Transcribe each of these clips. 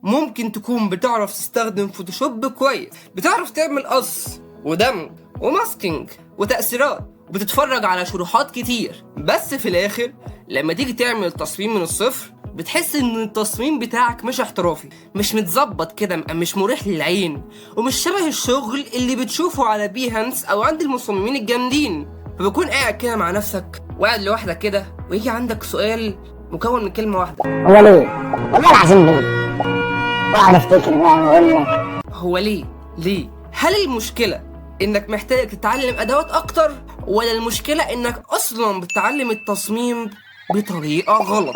ممكن تكون بتعرف تستخدم Photoshop كويس، بتعرف تعمل قص ودمج و masking وتأثيرات، وبتتفرج على شروحات كتير، بس في الاخر لما تيجي تعمل تصميم من الصفر بتحس ان التصميم بتاعك مش احترافي، مش متظبط كده، مش مريح للعين، ومش شبه الشغل اللي بتشوفه على Behance او عند المصممين الجامدين. فبكون قاعد كده مع نفسك وقاعد لوحدك كده، ويجي عندك سؤال مكون من كلمة واحدة: هو ليه؟ والله العظيم ليه؟ واقعد افتكر بقى واقول لك هو ليه؟ ليه؟ هل المشكلة انك محتاج تتعلم ادوات اكتر، ولا المشكلة انك اصلا بتتعلم التصميم بطريقة غلط؟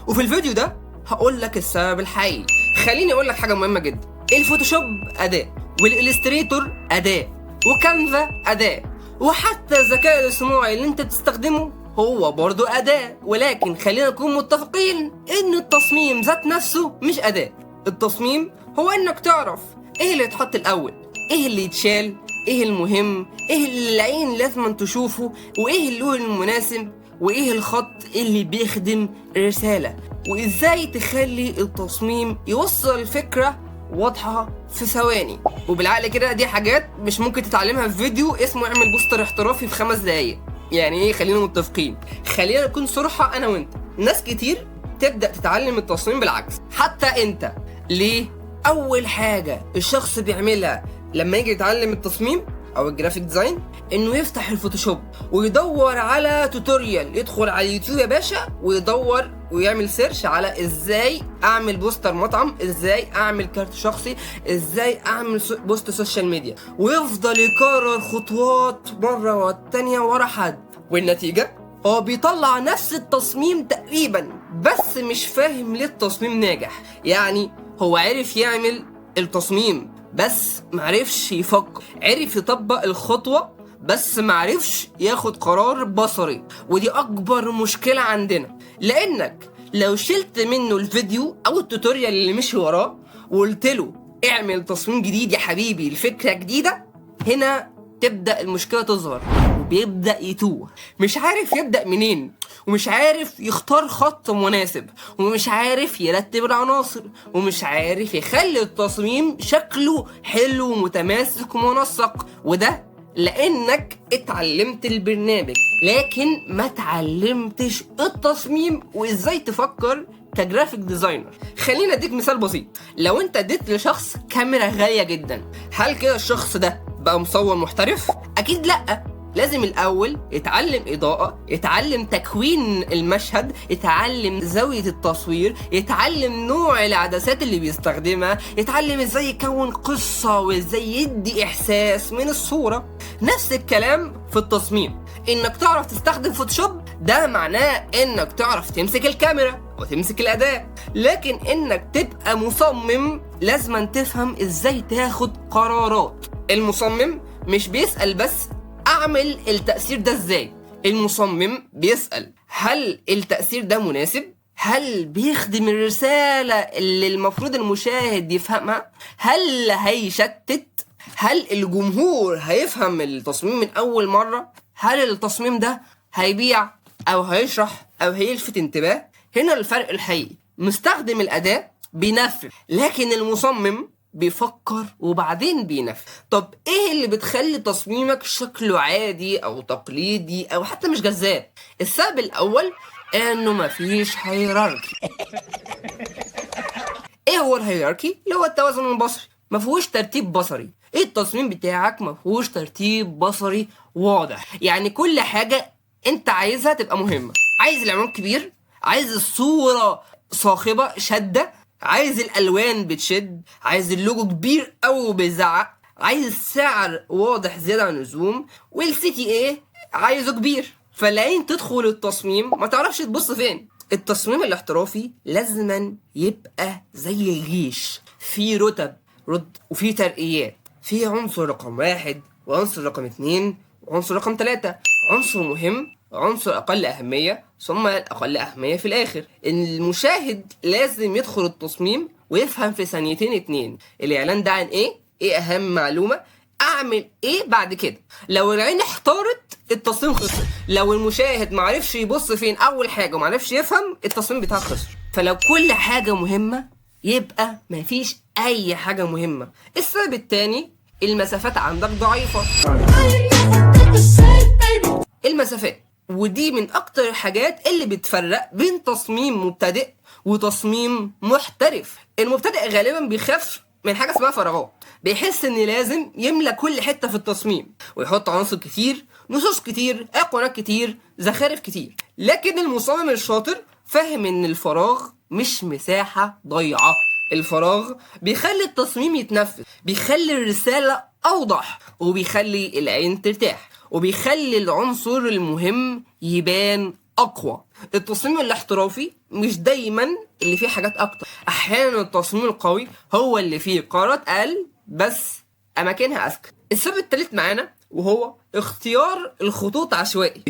وفي الفيديو ده هقول لك السبب الحقيقي. خليني اقول لك حاجة مهمة جدا: ال Photoshop أداة، وال Illustrator أداة، و Canva أداة، وحتى الذكاء الاصطناعي اللي انت بتستخدمه هو برضو أداة. ولكن خلينا نكون متفقين إن التصميم ذات نفسه مش أداة. التصميم هو إنك تعرف إيه اللي يتحط الأول، إيه اللي يتشال، إيه المهم، إيه اللي العين لازم تشوفه، وإيه اللون المناسب، وإيه الخط اللي بيخدم الرسالة، وإزاي تخلي التصميم يوصل فكرة واضحة في ثواني. وبالعقل كده دي حاجات مش ممكن تتعلمها في فيديو اسمه اعمل بوستر احترافي في 5 دقايق. يعني ايه؟ خلينا متفقين، خلينا نكون صراحة انا وانت. ناس كتير تبدأ تتعلم التصميم بالعكس، حتى انت. ليه؟ اول حاجة الشخص بيعملها لما يجي يتعلم التصميم او ال graphic design انه يفتح ال Photoshop ويدور على tutorial، يدخل على اليوتيوب يا باشا ويدور ويعمل search على ازاي اعمل بوستر مطعم، ازاي اعمل كارت شخصي، ازاي اعمل post social media، ويفضل يكرر خطوات مرة والتانية ورا حد. والنتيجة هو بيطلع نفس التصميم تقريبا، بس مش فاهم ليه التصميم ناجح. يعني هو عرف يعمل التصميم بس معرفش يفكر، عرف يطبق الخطوة بس معرفش ياخد قرار بصري. ودي أكبر مشكلة عندنا، لأنك لو شلت منه الفيديو أو ال tutorial اللي مشي وراه وقلت له اعمل تصميم جديد يا حبيبي، الفكرة جديدة، هنا تبدأ المشكلة تظهر وبيبدأ يتوه، مش عارف يبدأ منين، ومش عارف يختار خط مناسب، ومش عارف يرتب العناصر، ومش عارف يخلي التصميم شكله حلو ومتماسك ومنسق. وده لأنك اتعلمت البرنامج لكن ما اتعلمتش التصميم وازاي تفكر ك graphic designer. خلينا اديك مثال بسيط: لو انت اديت لشخص كاميرا غالية جدا، هل كده الشخص ده بقى مصور محترف؟ اكيد لا. لازم الاول يتعلم اضاءة، يتعلم تكوين المشهد، يتعلم زاوية التصوير، يتعلم نوع العدسات اللي بيستخدمها، يتعلم ازاي يكون قصة وازاي يدي احساس من الصورة. نفس الكلام في التصميم، انك تعرف تستخدم Photoshop ده معناه انك تعرف تمسك الكاميرا وتمسك الاداة، لكن انك تبقى مصمم لازم تفهم ازاي تاخد قرارات. المصمم مش بيسأل بس اعمل التأثير ده ازاي، المصمم بيسأل هل التأثير ده مناسب؟ هل بيخدم الرسالة اللي المفروض المشاهد يفهمها؟ هل هيشتت؟ هل الجمهور هيفهم التصميم من أول مرة؟ هل التصميم ده هيبيع أو هيشرح أو هيلفت انتباه؟ هنا الفرق الحقيقي: مستخدم الأداة بينفذ، لكن المصمم بيفكر وبعدين بينفذ. طب ايه اللي بتخلي تصميمك شكله عادي او تقليدي او حتى مش جذاب؟ السبب الاول انه مفيش hierarchy. ايه هو ال hierarchy؟ اللي هو التوازن البصري. مفهوش ترتيب بصري. ايه التصميم بتاعك مفهوش ترتيب بصري واضح؟ يعني كل حاجة انت عايزها تبقى مهمة. عايز العنوان كبير، عايز الصورة صاخبة شادة، عايز الالوان بتشد، عايز اللوجو كبير قوي وبيزعق، عايز السعر واضح زيادة عن اللزوم، وال CTA عايزه كبير. فالعين تدخل التصميم ما تعرفش تبص فين. التصميم الاحترافي لازما يبقى زي الجيش، في رتب رد وفي ترقيات، في عنصر رقم 1 وعنصر رقم 2 وعنصر رقم 3، عنصر مهم، عنصر أقل أهمية، ثم الأقل أهمية في الآخر. المشاهد لازم يدخل التصميم ويفهم في ثانيتين 2 الإعلان ده عن إيه، إيه أهم معلومة، أعمل هعمل ايه بعد كده. لو العين احتارت التصميم خسر، لو المشاهد معرفش يبص فين اول حاجة ومعرفش يفهم، التصميم بتاعك خسر. فلو كل حاجة مهمة يبقى مفيش اي حاجة مهمة. السبب التاني، المسافات عندك ضعيفة. المسافات، ودي من اكتر الحاجات اللي بتفرق بين تصميم مبتدئ وتصميم محترف. المبتدئ غالبا بيخاف من حاجة اسمها فراغات، بيحس ان لازم يملى كل حتة في التصميم ويحط عناصر كتير، نصوص كتير، ايقونات كتير، زخارف كتير. لكن المصمم الشاطر فاهم ان الفراغ مش مساحة ضايعة، الفراغ بيخلي التصميم يتنفس، بيخلي الرسالة اوضح، وبيخلي العين ترتاح، وبيخلي العنصر المهم يبان اقوى. التصميم الاحترافي مش دايما اللي فيه حاجات اكتر، احيانا التصميم القوي هو اللي فيه قرارات اقل بس اماكنها اذكى. السبب الثالث معانا وهو اختيار الخطوط عشوائي.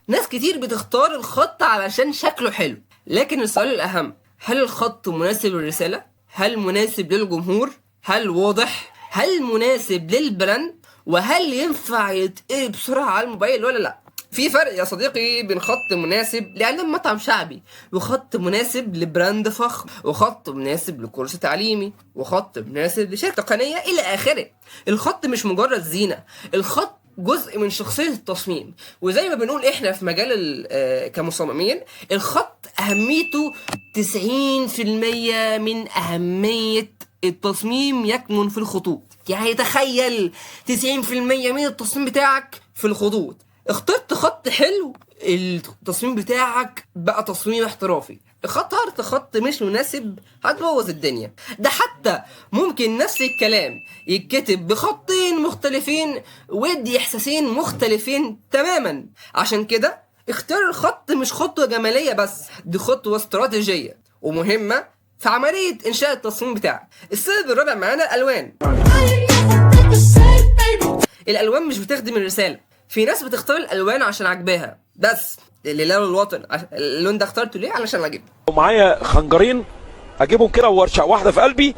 ناس كتير بتختار الخط علشان شكله حلو، لكن السؤال الاهم، هل الخط مناسب للرسالة؟ هل مناسب للجمهور؟ هل واضح؟ هل مناسب لل brand؟ وهل ينفع يتقري بسرعة على الموبايل ولا لا؟ في فرق يا صديقي بين خط مناسب لإعلان مطعم شعبي، وخط مناسب ل brand فخم، وخط مناسب لكورس تعليمي، وخط مناسب لشركة تقنية إلى آخره. الخط مش مجرد زينة، الخط جزء من شخصية التصميم. وزي ما بنقول احنا في مجال كمصممين، الخط أهميته 90% من أهمية التصميم يكمن في الخطوط. يعني تخيل 90% من التصميم بتاعك في الخطوط. اخترت خط حلو، التصميم بتاعك بقى تصميم احترافي. اخترت خط مش مناسب، هتبوظ الدنيا. ده حتى ممكن نفس الكلام يتكتب بخطين مختلفين ويدي احساسين مختلفين تماما. عشان كده اختيار الخط مش خطوة جمالية بس، دي خطوة استراتيجية ومهمة في عملية انشاء التصميم بتاعك. السبب الرابع معانا الالوان. الالوان مش بتخدم الرسالة. في ناس بتختار الالوان عشان عجباها بس، اللي لون الوطن، اللون ده اخترته ليه؟ علشان عجبني. ومعايا خنجرين اجيبهم كده وارشق واحدة في قلبي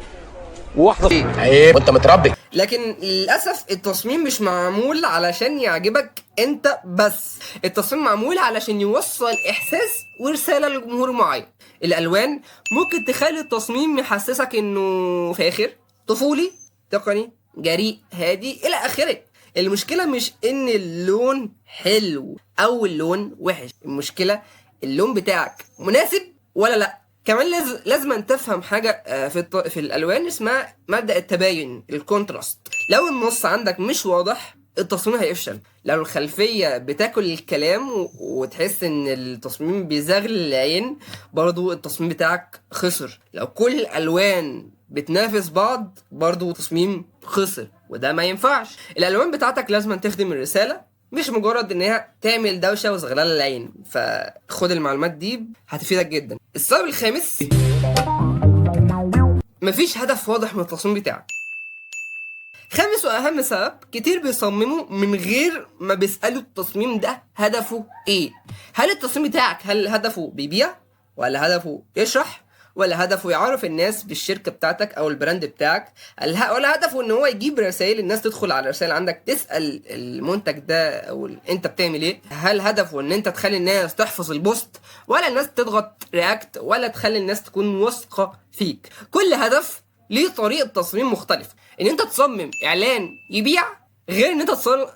وواحدة في عيب وانت متربي. لكن للاسف التصميم مش معمول علشان يعجبك انت بس، التصميم معمول علشان يوصل احساس ورسالة لجمهور معين. الالوان ممكن تخلي التصميم يحسسك انه فاخر، طفولي، تقني، جريء، هادي الى اخره. المشكلة مش ان اللون حلو او اللون وحش، المشكلة اللون بتاعك مناسب ولا لا. كمان لازم أن تفهم حاجة في الالوان اسمها مبدا التباين، ال contrast. لو النص عندك مش واضح التصميم هيفشل. لو الخلفية بتاكل الكلام وتحس ان التصميم بيزغلل العين، برضو التصميم بتاعك خسر. لو كل الالوان بتنافس بعض برضو التصميم خسر، وده ما ينفعش. الالوان بتاعتك لازم تخدم الرسالة، مش مجرد انها تعمل دوشه وزغلله العين. فخد المعلومات دي هتفيدك جدا. السبب الخامس، مفيش هدف واضح من التصميم بتاعك. خامس واهم سبب، كتير بيصمموا من غير ما بيسالوا التصميم ده هدفه ايه. هل التصميم بتاعك هل هدفه بيبيع، ولا هدفه يشرح، ولا هدفه يعرف الناس بالشركة بتاعتك او ال brand بتاعك، ولا هدفه ان هو يجيب رسائل الناس تدخل على الرسائل عندك تسال المنتج ده او انت بتعمل ايه؟ هل هدفه ان انت تخلي الناس تحفظ ال post، ولا الناس تضغط react، ولا تخلي الناس تكون واثقة فيك؟ كل هدف ليه طريقه تصميم مختلفة. ان انت تصمم اعلان يبيع غير ان انت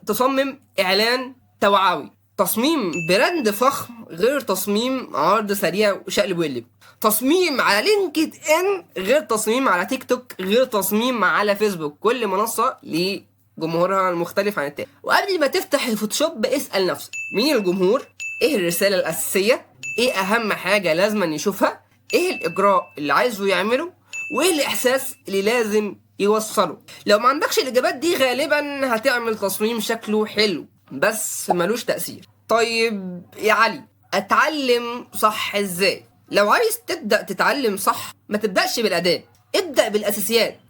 تصمم اعلان توعوي. تصميم brand فخم غير تصميم عرض سريع وشقلب وقلب. تصميم على LinkedIn غير تصميم على تيك توك غير تصميم على فيسبوك. كل منصة لجمهورها المختلف عن التاني. وقبل ما تفتح ال Photoshop اسأل نفسك، مين الجمهور؟ ايه الرسالة الأساسية؟ ايه أهم حاجة لازم يشوفها؟ ايه الإجراء اللي عايزه يعمله؟ وايه الإحساس اللي لازم يوصله؟ لو ما عندكش الإجابات دي غالبا هتعمل تصميم شكله حلو بس ملوش تأثير. طيب يا علي، اتعلم صح ازاي؟ لو عايز تبدأ تتعلم صح ما تبدأش بالأداة، ابدأ بالأساسيات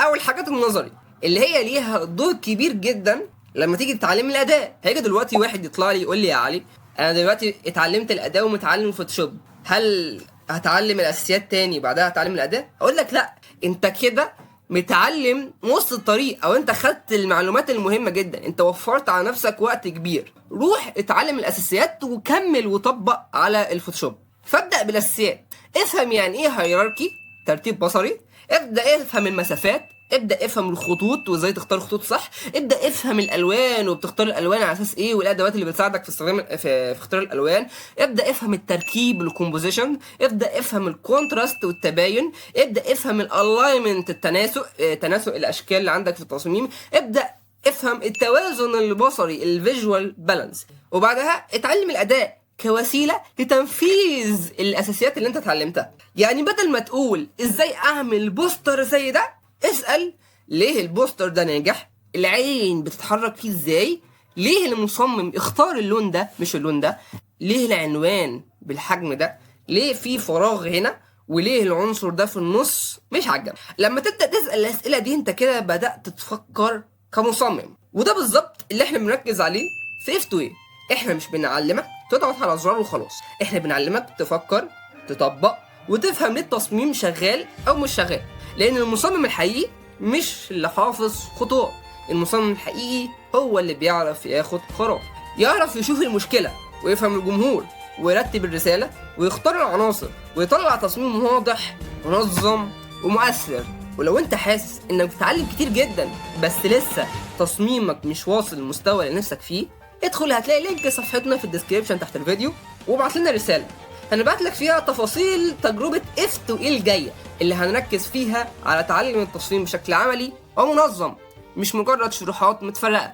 أو الحاجات النظري اللي هي ليها دور كبير جدا لما تيجي تتعلم الأداة. هيجي دلوقتي واحد يطلع لي يقول لي يا علي أنا دلوقتي اتعلمت الأداة ومتعلم Photoshop، هل هتعلم الأساسيات تاني بعدها هتعلم الأداة؟ أقول لك لا، أنت كده متعلم نص الطريق، او انت خدت المعلومات المهمة جدا، انت وفرت على نفسك وقت كبير. روح اتعلم الاساسيات وكمل وطبق على الفوتوشوب. فابدا بالاساسيات، افهم يعني ايه hierarchy، ترتيب بصري، ابدا افهم المسافات، ابدا افهم الخطوط وازاي تختار خطوط صح، ابدا افهم الالوان وبتختار الالوان على اساس ايه، والادوات اللي بتساعدك في استخدام في اختيار الالوان، ابدا افهم التركيب ال composition، ابدا افهم ال contrast والتباين، ابدا افهم ال alignment التناسق، تناسق الاشكال اللي عندك في التصميم، ابدا افهم التوازن البصري ال visual balance، وبعدها اتعلم الاداة كوسيلة لتنفيذ الاساسيات اللي انت اتعلمتها. يعني بدل ما تقول ازاي اعمل poster زي ده، اسال ليه ال poster ده ناجح، العين بتتحرك فيه ازاي، ليه المصمم اختار اللون ده مش اللون ده، ليه العنوان بالحجم ده، ليه في فراغ هنا، وليه العنصر ده في النص مش عجب. لما تبدا تسال الاسئلة دي انت كده بدات تفكر كمصمم، وده بالظبط اللي احنا بنركز عليه في F2A. احنا مش بنعلمك تضغط على زرار وخلاص، احنا بنعلمك تفكر، تطبق، وتفهم ليه التصميم شغال او مش شغال. لان المصمم الحقيقي مش اللي حافظ خطوات، المصمم الحقيقي هو اللي بيعرف ياخد قرار، يعرف يشوف المشكلة ويفهم الجمهور ويرتب الرسالة ويختار العناصر ويطلع تصميم واضح منظم ومؤثر. ولو انت حاسس انك بتتعلم كتير جدا بس لسه تصميمك مش واصل للمستوى اللي نفسك فيه، ادخل هتلاقي link صفحتنا في ال description تحت الفيديو، وابعت لنا رسالة هنبعت لك فيها تفاصيل تجربة F2A الجاية اللي هنركز فيها على تعلم التصميم بشكل عملي ومنظم، مش مجرد شروحات متفرقة.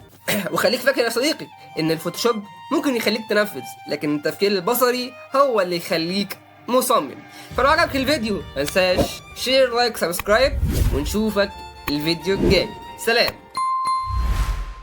وخليك فاكر يا صديقي ان الفوتوشوب ممكن يخليك تنفذ، لكن التفكير البصري هو اللي يخليك مصمم. فلو عجبك الفيديو ما تنساش share، like، subscribe، ونشوفك الفيديو الجاي. سلام.